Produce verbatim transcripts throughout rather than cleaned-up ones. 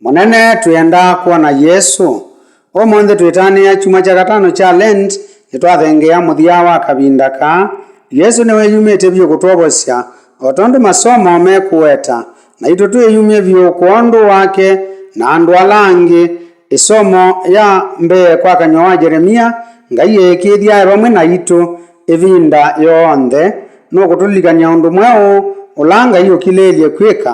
Mũnene, twĩenda kwona Yesũ. Ũmũnthĩ twĩtanĩa kyumwa kya katano kya Lent, nĩtwathengeea mũthya wa kavinda kaa. Yesũ nĩwĩyumĩtye vyũ kũtwovosya, o tondũ masomo mekũweta, naitũ twĩyumye vyũ kwondũ wake na andũ ala angĩ. Ĩsomo ya mbee kwa kanyw'a wa Yeremia, Ngai eĩkĩĩthya e vamwe naitũ ĩvinda yonthe. Nũkũtũlilikany'a ũndũ mweũ ũla Ngai ũkilĩĩlye kwĩka.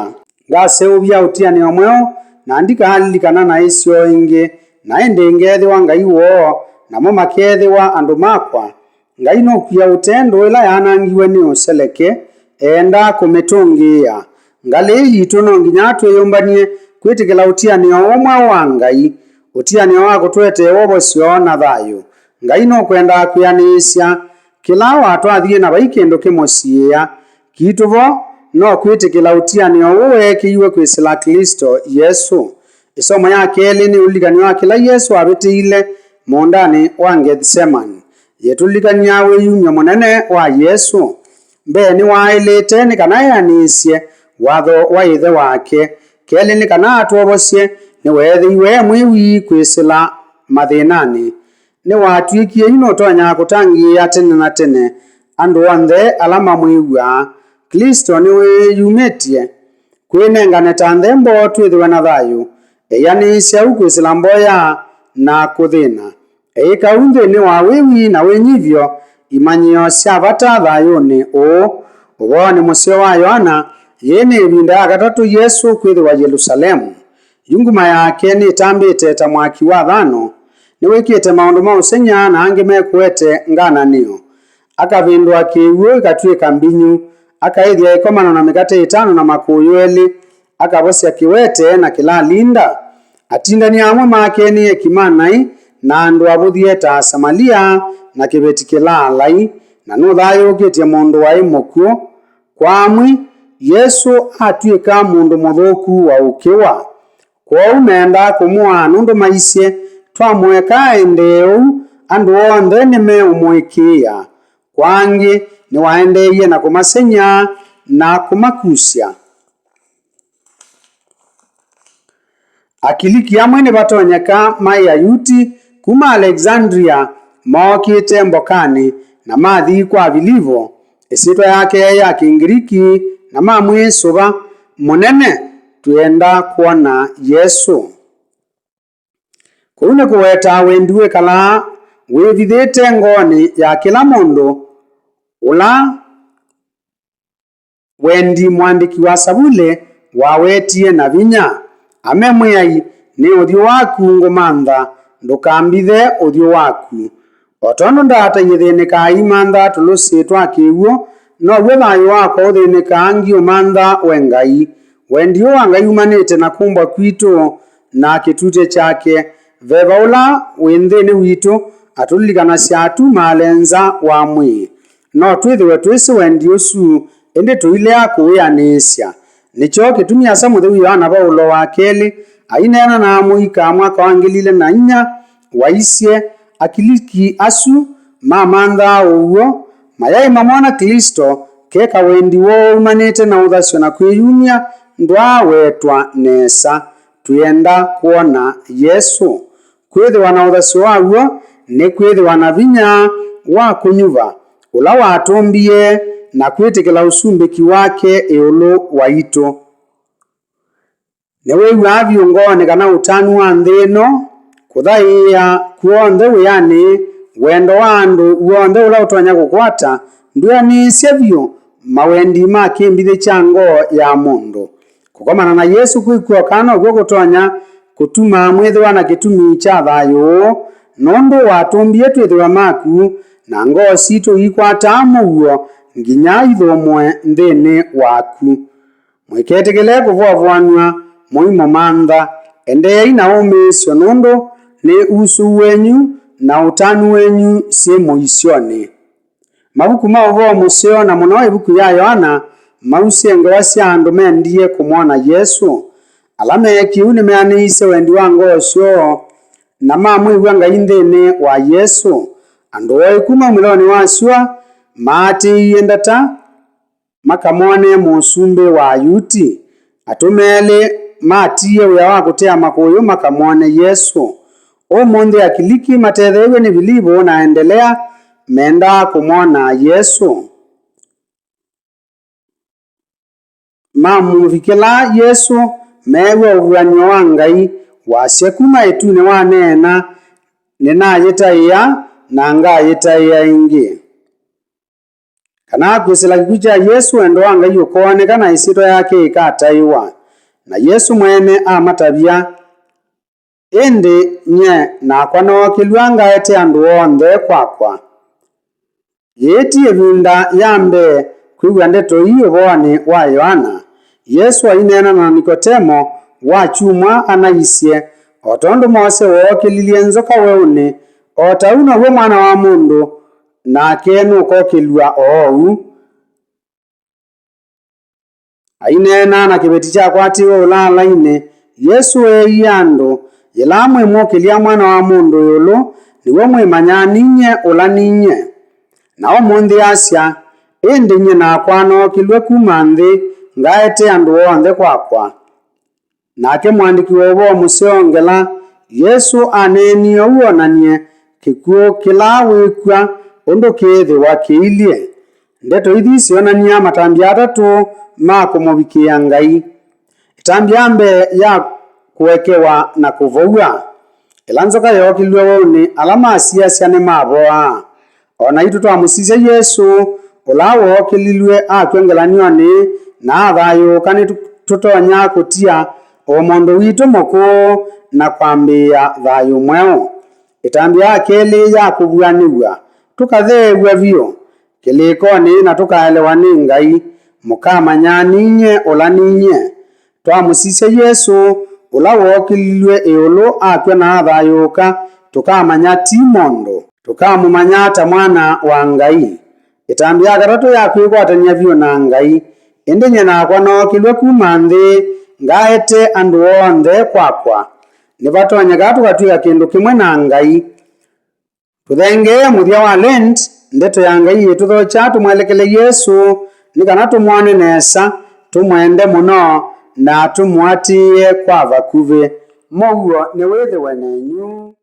Ngaseũvya ũtianĩo mweũ, na ndikalilikana naĩ syoo ĩngĩ, na ĩndĩ ngeethĩwa Ngai woo, namo makeethĩwa andũ makwa. Ngai nũkwia ũtee ndũũ ĩla yaanangiwe nĩ ũseleke, eenda kũmĩtũngĩĩa. Ngalĩ ĩĩ yitũ no nginya twĩyũmbany'e kwĩtĩkĩla ũtianĩo ũũ mweũ wa Ngai, ũtianĩo wa kũtũetee wovosyo na thayũ. Ngai nũkwenda kwĩanĩĩsya kĩla watwathie na vai kĩndũ kĩmũsiĩĩa. Kitũ vo no kwĩtĩkĩla ũtianĩo ũũ weekĩiwe kwĩsĩla Klĩsto Yesũ. Ĩsomo ya kelĩ nĩ ũlilikany'o wa kĩla Yesũ wavĩtĩile mũũndanĩ wa Ngethisemani. Yĩtũlilikany'a wĩyumyo mũnene wa Yesũ. Mbee, nĩwaaĩlĩte nĩ kana eanĩsye watho wa Ĩthe wake. Kelĩ, nĩ kana atwovosye, nĩweethĩiwe e mwĩwi kwĩsĩla mathĩnanĩ. Nĩwatw'ĩkie yu nũtonya kũtangĩĩa tene na tene andũ onthe ala mamwĩw'aa. Klĩsto nĩwĩyumĩtye kwĩnengane ta nthembo twĩthĩwe na thayũ. Eĩanĩisye ũu kwĩsĩla mboya na kũthĩna. Eĩka ũu nthĩnĩ wa wĩwi na wĩnyivyo, imanyĩo sya vata thayũnĩ ũũ. Ũvoonĩ mũseo wa Yoana, yĩĩ nĩ ĩvinda ya katatũ Yesũ kwĩthĩwa Yelũsalemu. Yu nguma yake nĩtambĩte ta mwaki wa thano. Nĩwĩkĩte maũndũ ma ũsengy'a na angĩ mekũete ngananĩo. Akavĩndũa kĩw'ũ ĩkatw'ĩka mbinyu, akaĩthya ĩkomano na mĩkate ĩtano na makũyũ elĩ, akavosya kĩwete na kĩlalinda. Atindani amwe make nĩ eki ma naĩ na andũ avũthye ta Asamalia na kĩveti kĩlaalai, na nũthayũũkĩtye mũndũ waĩ mũkw'ũ. Kwa amwe, Yesũ atw'ĩka mũndũ mũthũku wa ũkĩwa. Kwoou mendaa kũmũaa nũndũ maisye, twamũeka aendee ũu, andũ onthe nĩmeũmũĩkĩĩa. Kwa angĩ, nĩwaendeeie na kũmasengy'a na kũmakusya. Akiliki amwe nĩvatonyeka maĩ Ayuti kuma Alexandria mookĩte mbokanĩ na mathi kwa Vilivo, ĩsyĩtwa yake yaĩ ya Kĩngiliki, na mamwĩsũva, "Mũnene, twĩenda kwona Yesũ." Kũu nĩ kũweta wendi wĩkalaa wĩvithĩte ngoonĩ ya kĩla mũndũ, ũla wendi mũandĩki wa Savulĩ wawetie na vinya, ame, "Mwĩai, nĩ ũthyũ waku ngũmantha, ndũkambithe ũthyũ waku." O tondũ ndaata iyĩthĩnĩkaa imantha tũlũsĩ twa kĩw'ũ, now'o thayũ wakwa ũthĩnĩkaa ngiũmantha we Ngai. Wendi ũũ wa Ngai umanĩte na kũmbwa kwitũ na kĩtutĩ kyake. Veva ũla wĩ nthĩnĩ witũ atũlilikanasya tu maale nza wa mwĩĩ. No twĩthĩwe twĩsĩ wendi ũsu, ĩndĩ tũilea kũwĩanĩĩsya. Nĩkyo kĩtumi Asa mũtheu Yoana Vaulo wa kelĩ aineena na amũika mwaka wa ngili ilĩ na inya waisye, Akiliki asu mamanthaa ũw'o, mayaĩ mamwona Klĩsto, keka wendi woo waumanĩte na ũthasyo na kwĩyumya ndwaawetwa nesa. Twĩenda kwona Yesũ. Kwĩthĩwa na ũthasyo wa w'o nĩ kwĩthĩwa na vinya wa kũnyuva ũla watũmbie na kwĩtĩkĩla ũsumbĩki wake ĩũlũ waitũ. Nĩwĩw'aa vyũ ngoonĩ kana ũtanu wa nthĩ ĩno, kũthaĩĩa kw'onthe wĩanĩ, wendo wa andũ w'onthe ũla ũtonya kũkwata, ndwĩanĩĩsye vyũ mawendi ma kĩmbithĩ kya ngoo ya mũndũ. Kũkomana na Yesũ kwĩ kw'oka nokw'o kũtonya kũtuma mwĩthĩwa na kĩtumi kya thayũ ũũ, nũndũ watũmbie twĩthĩwe maku, na ngoo sitũ ikwataa mũuo nginya ithũmũe nthĩnĩ waku. Mũiketĩkĩle kũvovoanw'a, mũimũmantha. Endeeai na ũmĩĩsyo, nũndũ nĩ usũu wenyu na ũtanu wenyu syĩ mũisyonĩ. Mavuku ma ũvoo mũseo, na mũno ĩvuku ya Yoana, mausye ngewa sya andũ mendie kũmwona Yesũ. Ala meekie ũu nĩmeanĩisye wendi wa ngoo syoo, na mamwĩw'a Ngai nthĩnĩ wa Yesũ. Andũ oĩ kuma ũmĩlonĩ wa syũa maatĩĩie ndata makamwone Mũsumbĩ wa Ayuti. Atũme elĩ matiie wĩa wa kũtea makũyũ makamwone Yesũ. Ũmũnthĩ Akiliki matetheew'e nĩ Vilivu na Endelea mendaa kũmwona Yesũ. Mamũvikĩla Yesũ, meew'a ũvuan'yo wa Ngai wasya kuma ĩtunĩ, waneena, "Nĩnayĩtaĩa, na ngayĩtaĩa ĩngĩ." Kana kwĩsĩla kĩkw'ũ kya Yesũ, wendo wa Ngai ũkooneka na ĩsyĩtwa yake ĩkataĩwa. Na Yesũ mwene amatavya, "Ĩndĩ nyie nakwa nookĩlw'a ngaete andũ onthe kwakwa." Yĩĩ ti ĩvinda ya mbee kwĩw'a ndeto ii ũvoonĩ wa Yoana. Yesũ aineena na Nikotemo wakyumwa anaisye, o tondũ Mose wookĩlilye nzoka weũnĩ, o ta ũu now'o Mwana wa Mũndũ nake nũkokĩlw'a oou. Aineena na kĩveti kyakwatĩwe ũlaalainĩ, Yesũ eeie andũ, "Yĩla mwĩmũkĩlya Mwana wa Mũndũ ĩũlũ, nĩw'o mwĩmanyaa ninyie ũla ninyie." Na ũmũnthĩ asya, "Ĩndĩ nyie nakwa nookĩlw'e kuma nthĩ, ngaete andũ onthe kwakwa." Nake mũandĩki wa ũvoo mũseo Ngela, Yesũ aneenie ũu onanie kĩkw'ũ kĩla wĩkw'a ũndũ kĩĩthĩwa kĩilye. Ndeto ithi syonany'a matambya atatũ ma kũmũvikĩĩa Ngai. Ĩtambya ya mbee ya kũekewa na kũvow'a. Ĩla nzoka yookĩlw'e weũnĩ, ala masiasya nĩmavoaa. O naitũ twamũsisya Yesũ, ũla wookĩlilw'e akw'a ngelany'onĩ na athayũũka, nĩtũtonya kũtia ũmũndũ witũ mũkũũ na kwambĩĩa thayũ mweũ. Ĩtambya ya kelĩ ya kũvuanĩw'a, tũkatheew'a vyũ kĩlĩkonĩ na tũkaelewa nĩ Ngai, mũkamanya ninyie ũla ninyie. Twamũsisya Yesũ, ũla wookĩlilw'e ĩũlũ akw'a na athayũũka, tũkamanya ti mũndũ. Tũkamũmanya ta Mwana wa Ngai. Ĩtambya ya katatũ ya kwĩkwatany'a vyũ na Ngai, ĩndĩ nyie nakwa nookĩlw'e kuma nthĩ, ngaete andũ onthe kwakwa. Nĩvatonyeka tũkatw'ĩka kĩndũ kĩmwe na Ngai. Tũthengee mũthya wa Lent, ndeto ya Ngai ĩtũthokya tũmwelekele Yesũ nĩ kana tũmwone nesa, tũmwende mũno, na tũmũatĩĩe kwa vakuvĩ. Mũuo nĩwĩthĩwe nenyu.